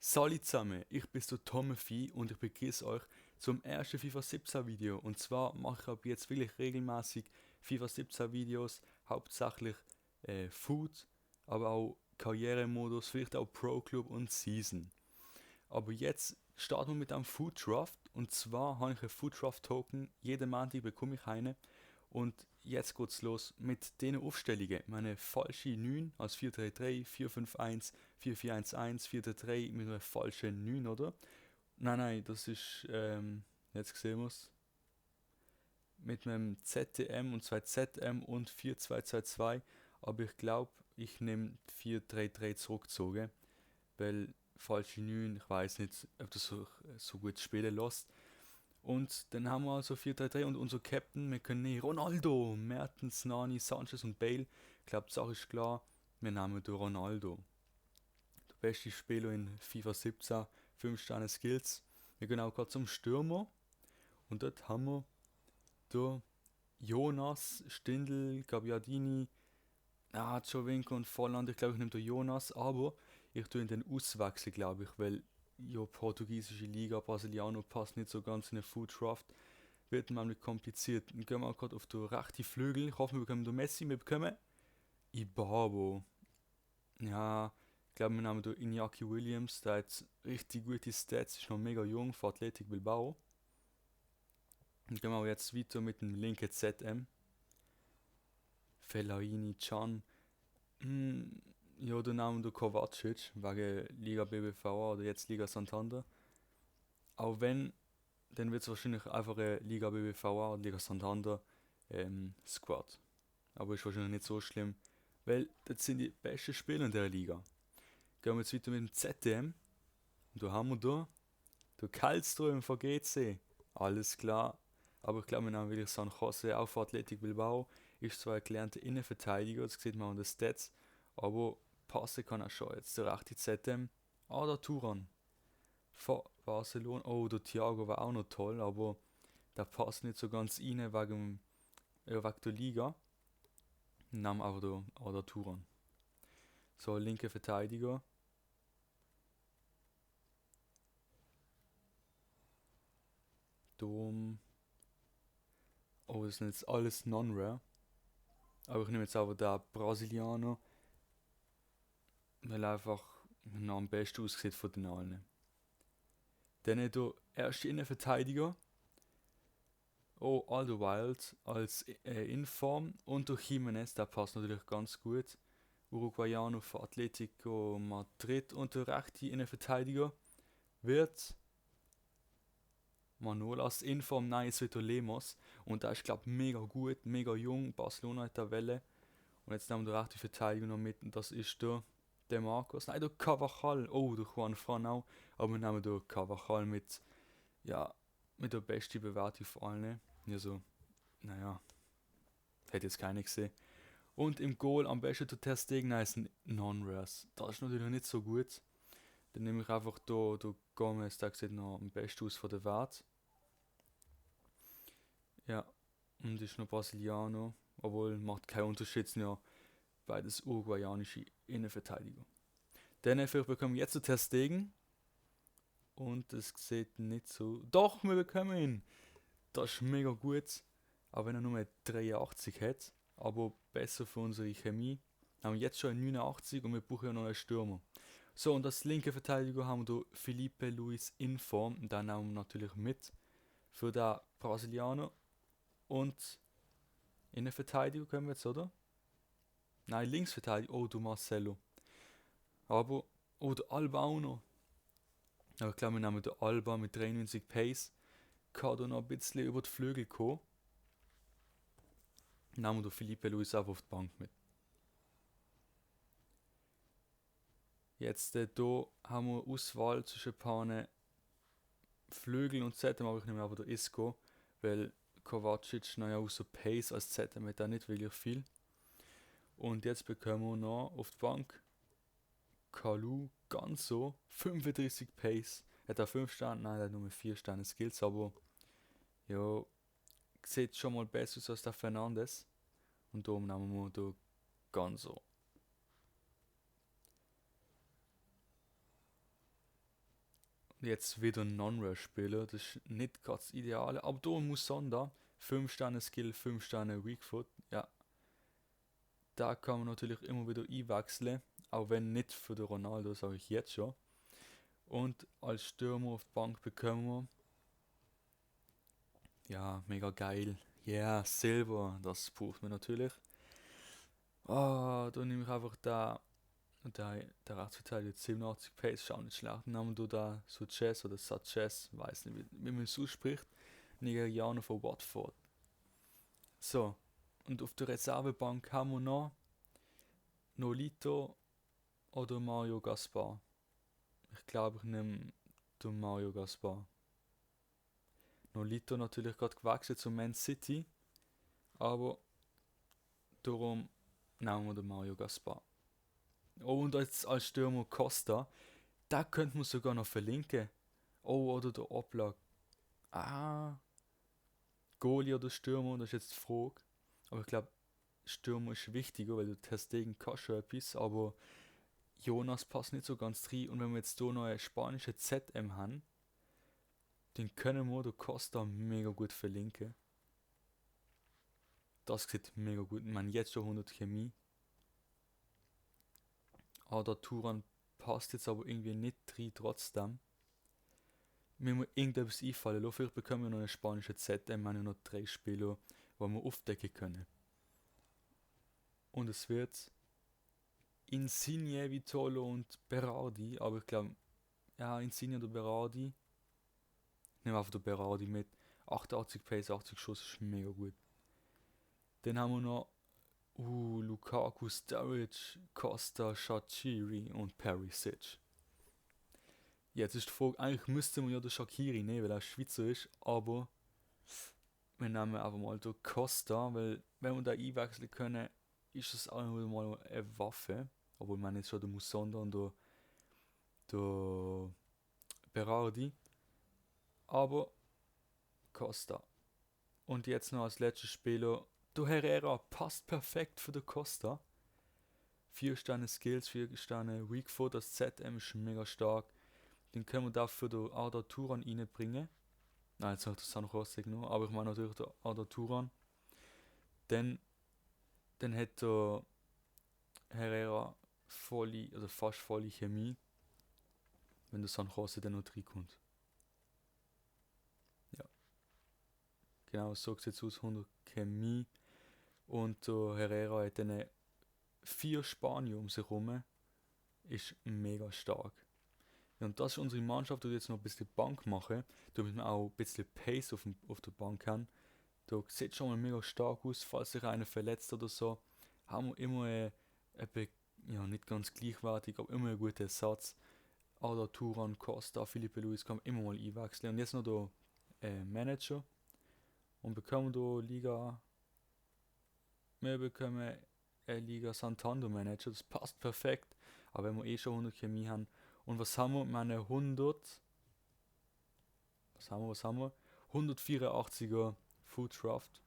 Salut zusammen, ich bin der Tommy und ich begrüße euch zum ersten FIFA 17 Video. Und zwar mache ich ab jetzt wirklich regelmäßig FIFA 17 Videos, hauptsächlich Food, aber auch Karrieremodus, vielleicht auch Pro Club und Season. Aber jetzt starten wir mit einem Food Draft, und zwar habe ich einen Food Draft Token, jeden Montag bekomme ich eine. Und jetzt geht's los mit den Aufstellungen. Meine falsche 9 als 4-3-3, 4-5-1, 4-4-1-1, 4-3 mit einer falschen 9, oder? Nein, das ist, jetzt sehen wir's. Mit einem ZTM und zwei ZM und 4-2-2-2. Aber ich glaube, ich nehme 4-3-3 zurückgezogen, weil falsche 9, ich weiß nicht, ob das so gut spielen lässt. Und dann haben wir also 4-3-3 und unser Captain, wir können nicht Ronaldo, Mertens, Nani, Sanchez und Bale. Ich glaube, die Sache ist klar, wir nehmen den Ronaldo. Der beste Spieler in FIFA 17, 5 Sterne Skills. Wir gehen auch gerade zum Stürmer und dort haben wir der Jonas, Stindl, Gabbiadini, Jovinko und Volland. Ich glaube, ich nehme den Jonas, aber ich tue ihn dann auswechseln, glaube ich, weil ja, portugiesische Liga, Brasiliano passt nicht so ganz in den Food Draft. Wird nämlich kompliziert. Dann gehen wir auch gerade auf den rechten Flügel. Ich hoffe, wir bekommen den Messi, wir bekommen Ibarbo. Ja, ich glaube, wir nehmen den Iñaki Williams, der hat richtig gute Stats, ist noch mega jung für Athletic Bilbao. Dann gehen wir jetzt weiter mit dem linken ZM. Fellaini, Can. Hm, ja, dann nehmen wir den Kovacic, wegen Liga BBVA oder jetzt Liga Santander. Auch wenn, dann wird es wahrscheinlich einfach eine Liga BBVA oder Liga Santander Squad. Aber ist wahrscheinlich nicht so schlimm, weil das sind die besten Spieler in der Liga. Gehen wir jetzt weiter mit dem ZDM. Und da haben wir da der Karlström von GC. Alles klar. Aber ich glaube, wir nehmen wirklich San Jose auf Athletic Bilbao. Ist zwar ein gelernter Innenverteidiger, das sieht man an den Stats, aber passen kann er schon. Jetzt der rechte ZM. Der Turan von Barcelona. Oh, der Thiago war auch noch toll, aber der passt nicht so ganz rein wegen der Liga. Nahm aber der Turan. So, linke Verteidiger. Dom. Oh, das sind jetzt alles Non-Rare. Aber ich nehme jetzt aber den Brasilianer, weil er einfach am besten aussieht von den allen. Dann der erste Innenverteidiger. Oh, Alderweireld als Inform. Und der Jimenez, der passt natürlich ganz gut. Uruguayano für Atletico Madrid. Und der rechte Innenverteidiger wird Manolas Inform, nein, es wird der Lemos. Und der ist, glaube ich, mega gut, mega jung. Barcelona hat der Welle. Und jetzt nehmen wir den rechten Verteidiger noch mit. Und das ist der Marcos. Nein, der Cavachal. Oh, der Juan Fran auch. Aber wir nehmen den Cavachal mit, ja, mit der besten Bewertung von allen. Ja, so, naja, hätte jetzt keine gesehen. Und im Goal am besten der Ter Stegen, nein, ist ein Non-Rares. Das ist natürlich nicht so gut. Dann nehme ich einfach der Gomez, der sieht noch am besten aus von der Wert. Ja, und ist noch Brasiliano. Obwohl, macht keinen Unterschied, sind ja beides uruguayanische Innenverteidiger. Dann vielleicht bekommen wir jetzt den Ter Stegen. Und es sieht nicht so. Doch, wir bekommen ihn! Das ist mega gut. Auch wenn er nur 83 hat. Aber besser für unsere Chemie. Haben wir jetzt schon einen 89 und wir brauchen ja noch einen Stürmer. So, und als linke Verteidiger haben wir Felipe Luis Inform. Und den nehmen wir natürlich mit. Für den Brasilianer. Und Innenverteidiger können wir jetzt, oder? Nein, Linksverteidiger. Oh, du Marcelo. Aber, oh, der Alba auch noch. Aber ich glaube, wir nehmen den Alba mit 93 Pace. Kann da noch ein bisschen über die Flügel kommen. Nehmen wir den Felipe Luis einfach auf die Bank mit. Jetzt hier haben wir Auswahl zwischen Paare Flügel und ZM, aber ich nehme aber den Isco, weil Kovacic, naja, außer Pace als ZM hat er nicht wirklich viel. Und jetzt bekommen wir noch auf die Bank Kalu Ganso, 35 Pace. Hat er 5 Sterne? Nein, er hat nur 4 Sterne Skills, aber ja, sieht schon mal besser aus als der Fernandes. Und darum nehmen wir den Ganso. jetzt wieder Non-Rare spielen. Das ist nicht ganz das Ideale. Aber da muss Sonder. 5 Sterne Skill, 5 Sterne Weakfoot. Ja, da kann man natürlich immer wieder einwechseln. Auch wenn nicht für den Ronaldo, sage ich jetzt schon. Und als Stürmer auf die Bank bekommen wir. Ja, mega geil. Ja, yeah, Silber, das braucht man natürlich. Ah, da nehme ich einfach der Rechtsverteidiger 87 Pace, ist auch nicht schlecht. Dann haben wir da Succes oder Sanchez, weiß nicht, wie man es ausspricht. Nigerianer von Watford. So, und auf der Reservebank haben wir noch Nolito oder Mario Gaspar. Ich glaube, ich nehme den Mario Gaspar. Nolito natürlich gerade gewechselt zu Man City, aber darum nehmen wir den Mario Gaspar. Oh, und jetzt als Stürmer Costa, da könnte man sogar noch verlinken. Oh, oder der Oblak. Ah, Goalie oder Stürmer, das ist jetzt die Frage. Aber ich glaube, Stürmer ist wichtiger, weil du Testegen kannst schon etwas, aber Jonas passt nicht so ganz rein. Und wenn wir jetzt hier noch eine spanische ZM haben, den können wir der Costa mega gut verlinken. Das sieht mega gut. Ich meine, jetzt schon 100 Chemie. Der Turan passt jetzt aber irgendwie nicht rein trotzdem. Mir muss irgendetwas einfallen. Vielleicht bekommen wir noch eine spanische ZM. Wir haben ja noch 3 Spieler, die wir aufdecken können. Und es wird Insigne, Vitolo und Berardi. Aber ich glaube, ja, Insigne oder Berardi. Ich nehme einfach den Berardi mit. 88 Pace, 80 Schuss ist mega gut. Dann haben wir noch Lukaku, Sturridge, Costa, Shaqiri und Perisic. Jetzt ist die Frage, eigentlich müsste man ja den Shaqiri nehmen, weil er Schweizer ist, aber wir nehmen einfach mal den Costa, weil wenn wir da einwechseln können, ist das auch mal eine Waffe. Obwohl man jetzt schon den Musonda und der Berardi. Aber Costa. Und jetzt noch als letzter Spieler, der Herrera passt perfekt für den Costa. 4 Sterne Skills, 4 Sterne Weakfoot, das ZM ist mega stark. Den können wir dafür den Arda Turan reinbringen. Nein, jetzt habe ich das San Jose genommen, aber ich meine natürlich den Arda Turan. Dann hat der Herrera volle, also fast volle Chemie, wenn der San Jose dann noch reinkommt. Ja. Genau, so sieht es aus, 100 Chemie. Und der Herrera hat dann 4 Spanier um sich herum. Ist mega stark. Ja, und das ist unsere Mannschaft, die jetzt noch ein bisschen Bank machen, damit wir auch ein bisschen Pace auf der Bank haben. Da sieht schon mal mega stark aus, falls sich einer verletzt oder so. Haben wir immer ja, nicht ganz gleichwertig, aber immer einen guten Ersatz. Ada Turan, Costa, Felipe Luis kann man immer mal einwechseln. Und jetzt noch der Manager. Und bekommen da Liga. Wir bekommen Liga Santander Manager. Das passt perfekt. Aber wenn wir eh schon 100 Chemie haben. Und was haben wir? Meine 100. Was haben wir? 184er Food Draft.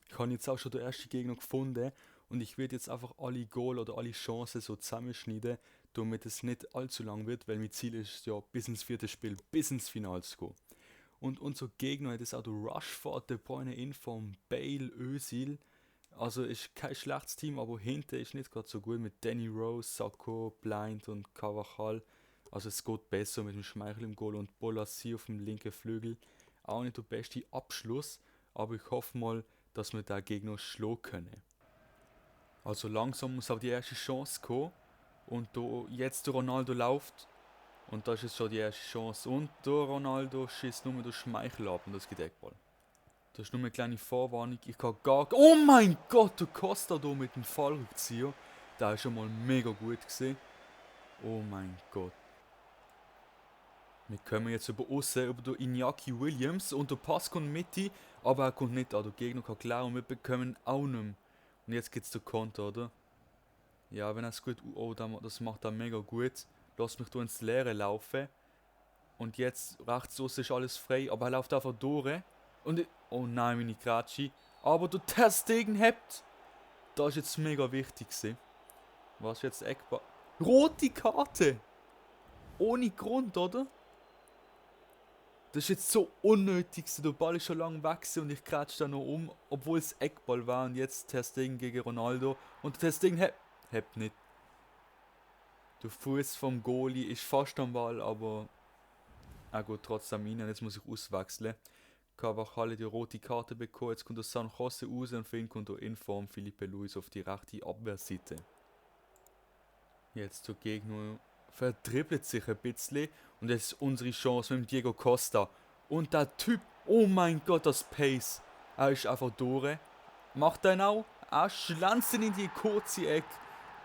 Ich habe jetzt auch schon den ersten Gegner gefunden. Und ich werde jetzt einfach alle Goal oder alle Chancen so zusammenschneiden, damit es nicht allzu lang wird, weil mein Ziel ist ja, bis ins 4. Spiel, bis ins Finale zu gehen. Und unser Gegner hat jetzt auch der Rushford, De Bruyne, Inform, Bale, Özil. Also ist kein schlechtes Team, aber hinten ist nicht gerade so gut mit Danny Rose, Sacco, Blind und Carvajal. Also es geht besser mit dem Schmeichel im Goal und Bolasie auf dem linken Flügel. Auch nicht der beste Abschluss, aber ich hoffe mal, dass wir den Gegner schlagen können. Also langsam muss auch die erste Chance kommen. Und jetzt der Ronaldo läuft. Und das ist jetzt schon die erste Chance. Und der Ronaldo schießt nur den Schmeichel ab und das geht Eckball. Das ist nur eine kleine Vorwarnung. Ich kann gar. Oh mein Gott, der Costa da mit dem Fallrückzieher. Der ist schon mal mega gut gesehen. Oh mein Gott. Wir kommen jetzt über außen über den Iñaki Williams und der Pass kommt mit, aber er kommt nicht an. Der Gegner kann klar und wir bekommen auch nicht mehr. Und jetzt geht's der Konter, oder? Ja, wenn er es gut. Oh, das macht er mega gut. Lass mich da ins Leere laufen. Und jetzt rechts außen ist alles frei, aber er läuft einfach durch. Und oh nein, meine Gratschi. Aber der Ter Stegen habt. Das ist jetzt mega wichtig gewesen. Was ist jetzt Eckball? Rote Karte! Ohne Grund, oder? Das ist jetzt so unnötig, der Ball ist schon lange gewachsen und ich kratsch da noch um, obwohl es Eckball war und jetzt Ter Stegen gegen Ronaldo und Ter Stegen hebt nicht. Der Fuß vom Goalie ist fast am Ball, aber er geht trotzdem rein und jetzt muss ich auswechseln. Carvajal die rote Karte bekommen, jetzt kommt der San Jose raus und für ihn kommt der Inform Felipe Luis auf die rechte Abwehrseite. Jetzt der Gegner verdribbelt sich ein bisschen und es ist unsere Chance mit dem Diego Costa. Und der Typ, oh mein Gott, das Pace. Er ist einfach durch. Macht er auch. Er schlanzt ihn in die kurze Ecke.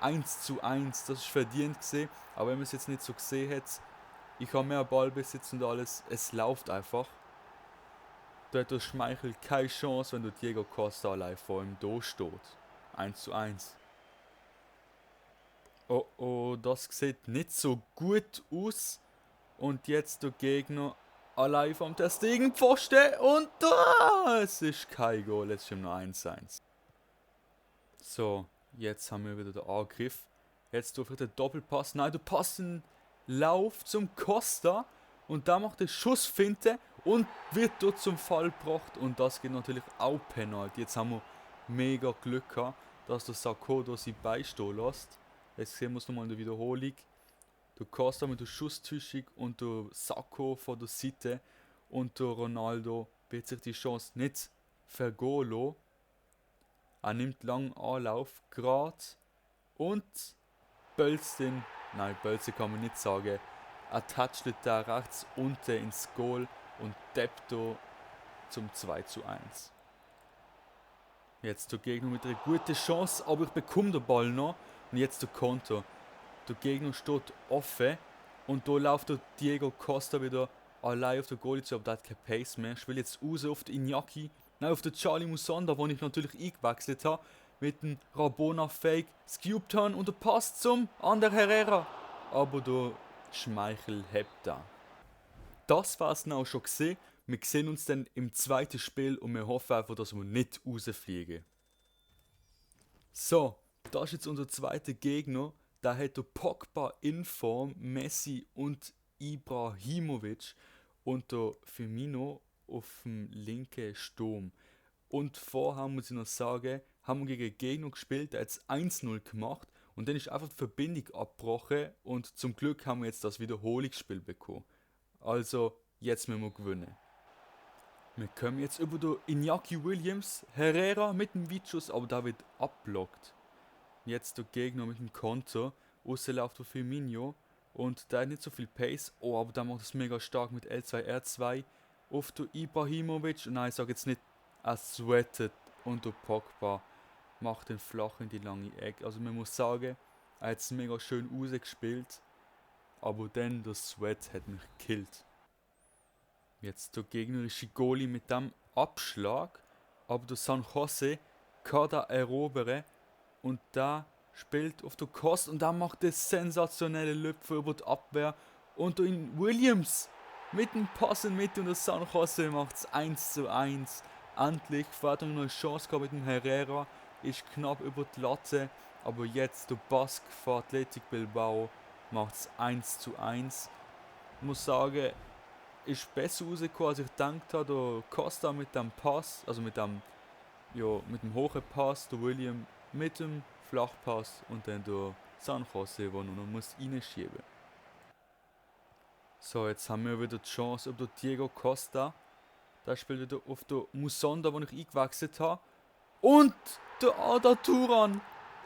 1:1, das ist verdient gesehen. Aber wenn man es jetzt nicht so gesehen hat, ich habe mehr Ballbesitz und alles. Es läuft einfach. Da hat der Schmeichel keine Chance, wenn der Diego Costa allein vor ihm da steht. 1:1. Oh oh, das sieht nicht so gut aus. Und jetzt der Gegner allein vom Ter Stegen Pfosten und es ist kein Goal, jetzt ist noch 1:1. So, jetzt haben wir wieder den Angriff. Jetzt durch den Doppelpass. Nein, der Pass in Lauf zum Costa und da macht der Schussfinte und wird dort zum Fall gebracht und das geht natürlich auch Penalty. Jetzt haben wir mega Glück gehabt, dass der Sakodo sie beistehen lässt. Jetzt sehen wir es nochmal in der Wiederholung. Der Costa mit der Schusstäuschung und der Sacco von der Seite und der Ronaldo wird sich die Chance nicht vergehen lassen. Er nimmt langen Anlauf, gerade und bölzt ihn, nein, bölzen kann man nicht sagen, er toucht da rechts unten ins Goal und deppt da zum 2:1. Jetzt der Gegner mit einer guten Chance, aber ich bekomme den Ball noch und jetzt der Konter. Der Gegner steht offen und da läuft der Diego Costa wieder allein auf der Goalie zu, aber der hat keine Pace mehr. Ich will jetzt raus auf den Iñaki, nein, auf den Charlie Musonda, wo ich natürlich eingewechselt habe, mit dem Rabona Fake, scubed habe und der Pass zum Ander Herrera. Aber der Schmeichel hebt da. Das war es dann auch schon gesehen. Wir sehen uns dann im zweiten Spiel und wir hoffen einfach, dass wir nicht rausfliegen. So, das ist jetzt unser zweiter Gegner. Da hat der Pogba in Form, Messi und Ibrahimovic und der Firmino auf dem linken Sturm. Und vorher muss ich noch sagen, haben wir gegen einen Gegner gespielt, der jetzt 1:0 gemacht und dann ist einfach die Verbindung abgebrochen und zum Glück haben wir jetzt das Wiederholungsspiel bekommen. Also, jetzt müssen wir gewinnen. Wir kommen jetzt über den Iñaki Williams, Herrera mit dem Weitschuss, aber da wird abblockt. Jetzt der Gegner mit dem Konter, aussen läuft der Firmino und der hat nicht so viel Pace, oh, aber der macht es mega stark mit L2, R2 auf den Ibrahimovic, nein, ich sage jetzt nicht, er sweatet und der Pogba macht den flach in die lange Ecke, also man muss sagen, er hat es mega schön rausgespielt, aber dann der Sweat hat mich gekillt. Jetzt der gegnerische Goalie mit dem Abschlag, aber der San Jose kann da erobern und da spielt auf der Kost und da macht das sensationelle Lüpfer über die Abwehr und in Williams mit dem Pass in Mitte und der San Jose macht es 1:1. Endlich hat er noch eine Chance gehabt mit dem Herrera, ist knapp über die Latte, aber jetzt der Basque von Athletic Bilbao macht es 1:1. Ich muss sagen, ist besser rausgekommen, als ich gedacht habe. Der Costa mit dem Pass, also mit dem hohen Pass, der William mit dem Flachpass und dann der San Jose, der nur noch reinschieben muss. So, jetzt haben wir wieder die Chance über Diego Costa. Der spielt wieder auf der Musonda, den ich eingewechselt habe. Und der Arda Turan.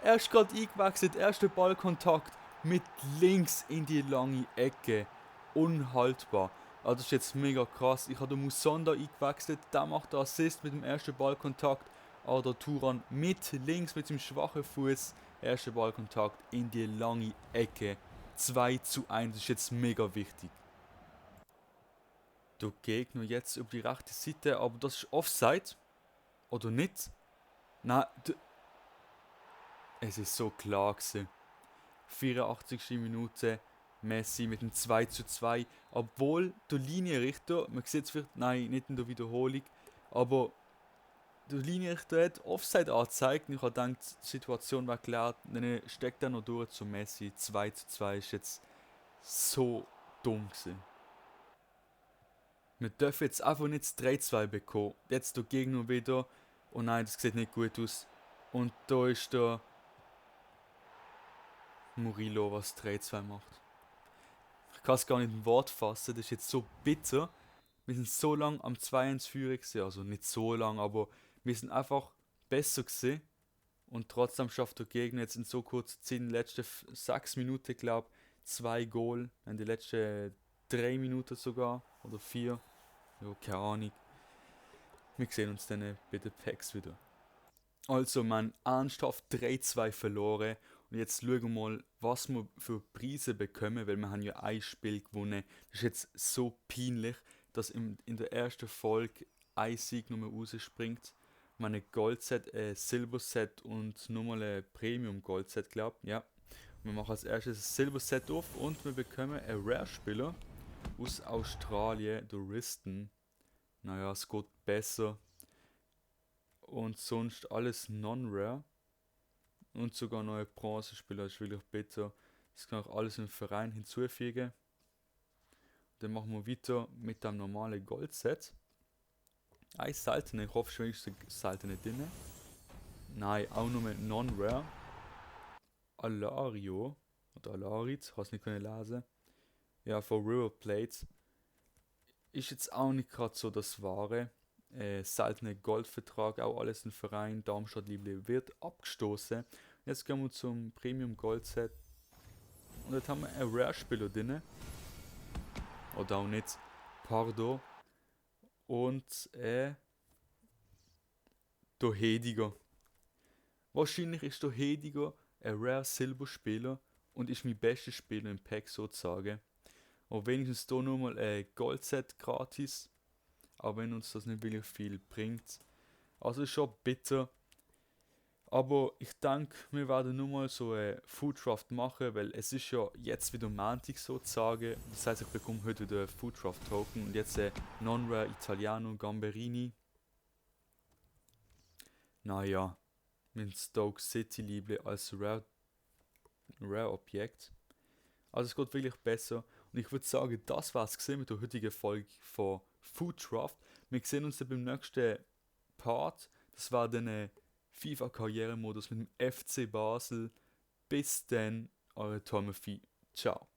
Er ist gerade eingewechselt, erster Ballkontakt mit links in die lange Ecke. Unhaltbar. Also das ist jetzt mega krass. Ich habe den Musonda eingewechselt, der macht den Assist mit dem ersten Ballkontakt. Arda Turan mit links mit dem schwachen Fuß. Erster Ballkontakt in die lange Ecke. 2:1, das ist jetzt mega wichtig. Der Gegner jetzt über die rechte Seite, aber das ist Offside. Oder nicht? Nein, es ist so klar gewesen. 84. Minute, Messi mit dem 2:2. Obwohl der Linienrichter, man sieht es vielleicht, nein, nicht in der Wiederholung, aber der Linienrichter hat Offside angezeigt und ich habe gedacht, die Situation war klar, dann steckt er noch durch zu Messi. 2:2 ist jetzt so dumm gewesen. Wir dürfen jetzt einfach nicht das 3-2 bekommen. Jetzt der Gegner wieder. Oh nein, das sieht nicht gut aus. Und da ist der Murillo, was 3-2 macht. Ich kann es gar nicht in Wort fassen, das ist jetzt so bitter. Wir sind so lange am 2-1 Führer gewesen, also nicht so lang, aber wir sind einfach besser gewesen. Und trotzdem schafft der Gegner jetzt in so kurzer Zeit, in den letzten 6 Minuten, glaube ich, 2 Goal. In den letzten 3 Minuten sogar, oder 4. Ja, keine Ahnung. Wir sehen uns dann bei den Packs wieder. Also, man ernsthaft 3-2 verloren. Und jetzt schauen wir mal, was wir für Preise bekommen, weil wir haben ja ein Spiel gewonnen. Das ist jetzt so peinlich, dass in der ersten Folge ein Sieg nur rausspringt. Wir haben ein Goldset, ein Silberset und nochmal ein Premium Goldset, glaube ich. Ja. Wir machen als erstes ein Silberset auf und wir bekommen einen Rare-Spieler aus Australien, der Riston. Naja, es geht besser. Und sonst alles non-rare. Und sogar neue Bronzespieler, das ist wirklich bitter. Das kann auch alles im Verein hinzufügen. Dann machen wir weiter mit dem normalen Goldset. Ein seltener, ich hoffe schon, ist seltene drin. Nein, auch nur mit non-rare. Alario. Oder Alarit, hast nicht können lesen. Ja, von River Plates. Ist jetzt auch nicht gerade so das Wahre. Seltene Goldvertrag, auch alles im Verein. Darmstadt Liebling wird abgestoßen. Jetzt gehen wir zum Premium Gold Set. Und jetzt haben wir einen Rare-Spieler drin. Oder auch nicht. Pardo. Und der Hediger. Wahrscheinlich ist der Hediger ein Rare Silberspieler und ist mein bester Spieler im Pack sozusagen. Und wenigstens hier nochmal ein Gold-Set gratis. Auch wenn uns das nicht wirklich viel bringt. Also ist schon bitter. Aber ich denke, wir werden nur mal so eine Foodcraft machen, weil es ist ja jetzt wieder Montag sozusagen. Das heißt, ich bekomme heute wieder einen Foodcraft Token und jetzt ein Non-Rare Italiano Gamberini. Naja, mit Stoke City Liebling als Rare Objekt. Also es geht wirklich besser. Und ich würde sagen, das war es gesehen mit der heutigen Folge von Foodcraft. Wir sehen uns dann beim nächsten Part. Das war dann FIFA-Karrieremodus mit dem FC Basel. Bis dann, eure Tommy. Ciao.